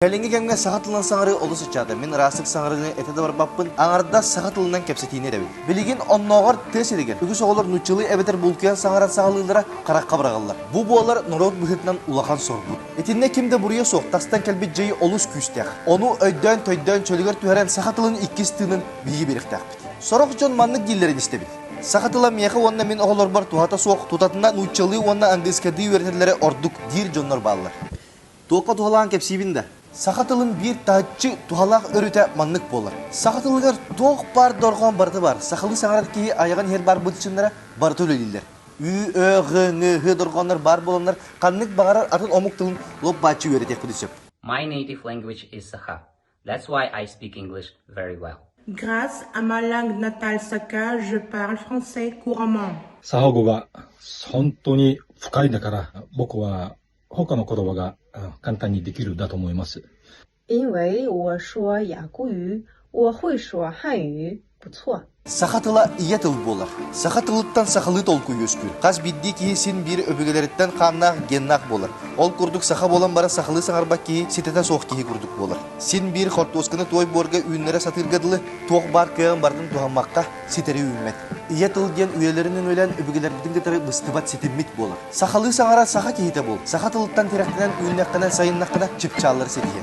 Кэлиҥҥи кэмҥэ саха тылынан саҥарыы олус ыччаата. Мин ыраастык саҥарыыны этэ да барбаппын, аҥардас саха тылынан кэпсэтиини этэбин. Билигин оннооҕор тыа сиригэр үгүс оҕолор нууччалыы эбэтэр булкуйан саҥаран саҕалыыллара харахха быраҕыллар. Бу буолар норуот быһыытынан улахан сорбут. Итиннэ ким да буруйа суох, тастан кэлбит дьайыы олус күүстээх. Ону өйдөөн-төйдөөн чөлүгэр түһэрэн саха тылын иккис тыынын биһиги биэриэхтээхпит. Сорох дьон маннык дииллэрин истэбит. Саха тыла миэхэ уонна мин оҕолорбор туһата суох, тутатына нууччалыы уонна английскайдыы үөрэтэллэрэ ордук диир дьоннор бааллар. Туохха туһалаан кэпсиибин да? Саха тылын биир таһыччы туһалаах өрүтэ маннык буолар. Саха тылыгар туох баар дорҕоон барыта баар. Сахалыы саҥарар киһи айаҕын иһэр баар быччыннара барыта үлэлииллэр. Ү, Ö, Ҕ, Ҥ, Һ дорҕооннор баар буоланнар ханнык баҕарар атын омук тылын лоп-бааччы үөрэтиэхпитин сөп. My native language is Sakha. That's why I speak English very well. Grâce à ma langue natale Sakha, je parle français couramment. サハ語が本当に深いだから、僕は他の言葉が簡単にできるだと思います。因为我说雅古语，我会说汉语，不错。 Саха тыла ийэ тыл буолар. Саха тылыттан сахалыы толкуй үөскүүр. Хас биирдии киһи син биир өбүгэлэриттэн хааннаах геннаах буолар. Ол курдук саха буолан баран сахалыы саҥарбат киһи ситэтэ суох киһи курдук буолар. Син биир хортуосканы туой буорга үүннэрэ сатыырга дылы туох баар кыаҕын барытын туһаммакка ситэри үүммэт. Ийэ тыл диэн үйэлэрин өҥөлөөн өбүгэлэрбитин кытары быстыбат ситиммит буолар. Сахалыы саҥарар саха киһитэ буол. Саха тылыттан тирэхтэнэн үүннэххинэ, сайыннаххына чыпчааллары ситиһиэҥ.